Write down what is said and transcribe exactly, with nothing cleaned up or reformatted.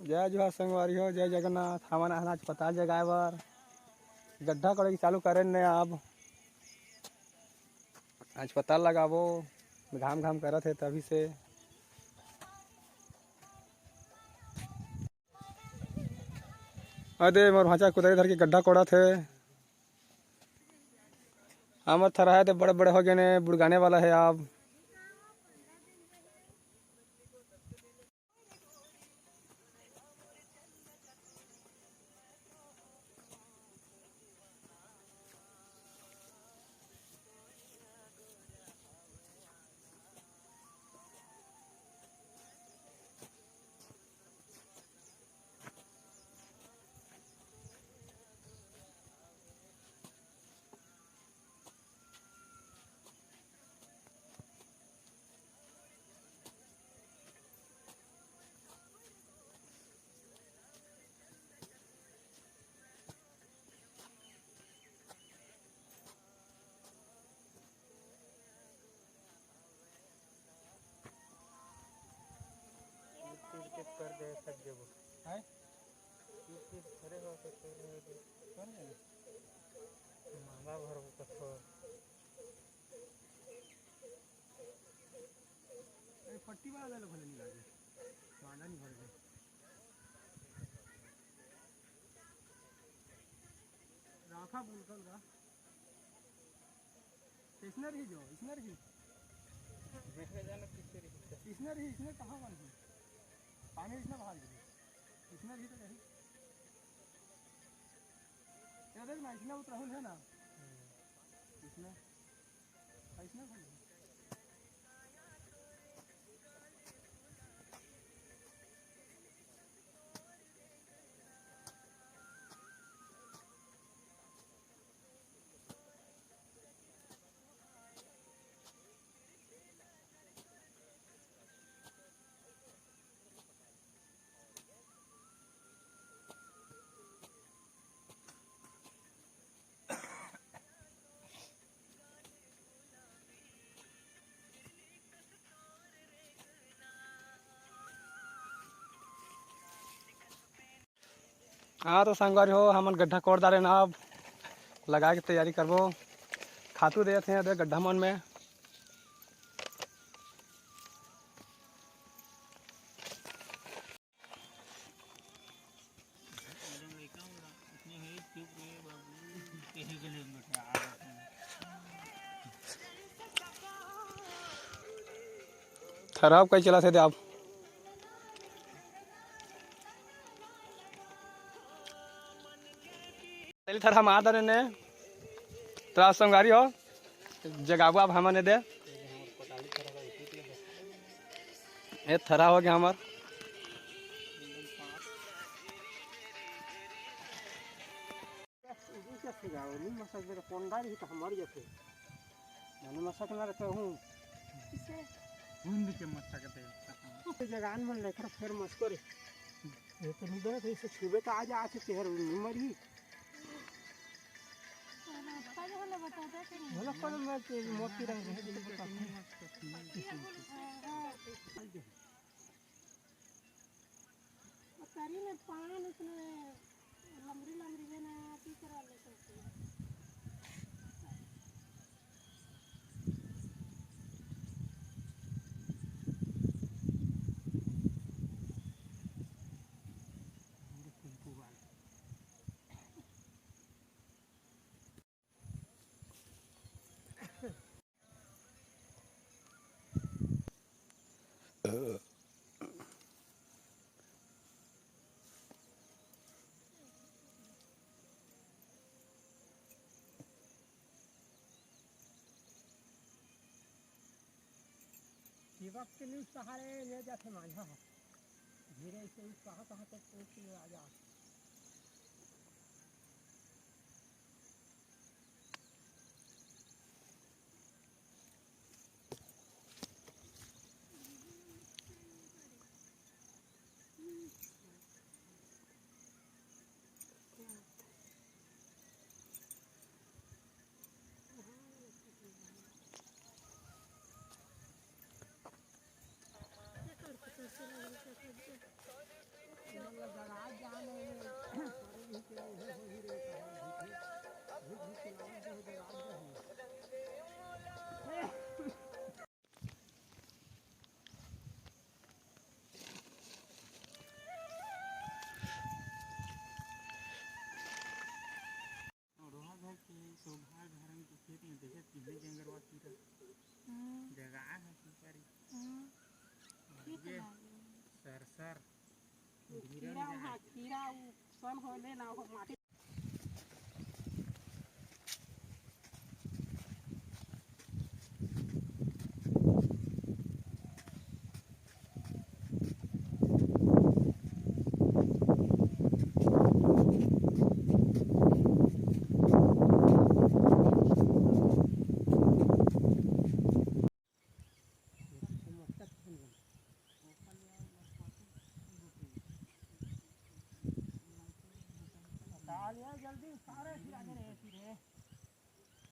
जय जोहार संगवारी हो, जय जगन्नाथ। हमन आहन आज पताल जगाए बर गड्ढा कोड़े के चालू करे ने। अब आज पताल लगाबो, घाम घाम करत हे तभी से। अदे मोर भांचा कुदारी धर के गड्ढा कोड़त हे। हमर थरहा दे बड़े बड़े हो गए ने, बुड़गाने वाला है अब। कर दे, थक जेबो। हैं? अरे हो, तो कर रहे हो। कौन जाने? मांगा भर को कथो। ए, पट्टी वाला ले लो, भले नहीं लागे। मांगा नहीं भर के। राखा बुलकल का। इसने रही जो, इसने रही। इसने रही, इसने कहाँ बन गई? पानी इसने बाहर गिरी। इसने रही तो कहीं। ये देख ना, इसने उतराहुल है ना? इसने, इसने भाई। हाँ, तो संगवारी हो, हमन गड्ढा कोड़ डारे ना, अब लगाए के तैयारी करबो। खातू देत हे अदे गड्ढा मन में। खराब कहीं चला थे आप। चलिए थोड़ा हम आ दे ने, थोड़ा संगवारी हो, जगाबो आप हमन दे। ए थरा हो गया हमर। कोंडा रही तो हमर जैसे। मैंने मसक ना रहता हूँ। किसे? हुंद के मसक दे। जगान मन लेकर फिर मस्को रे। ये तो नहीं गलत है, इसे छुबे तो आज, आज तेहर नहीं मरी। बोलो, कौन मैं तेरी मोती रंग है, तो बता। करी में पान उसने लमरी लमरी है ना, पीछे वाले से। शिवक के लिए सहारे ले जाते माझा। धीरे से उस कहाँ कहाँ तक पहुँच के आ जा। हाँ, खीरा उ सन होले ना हो माटी।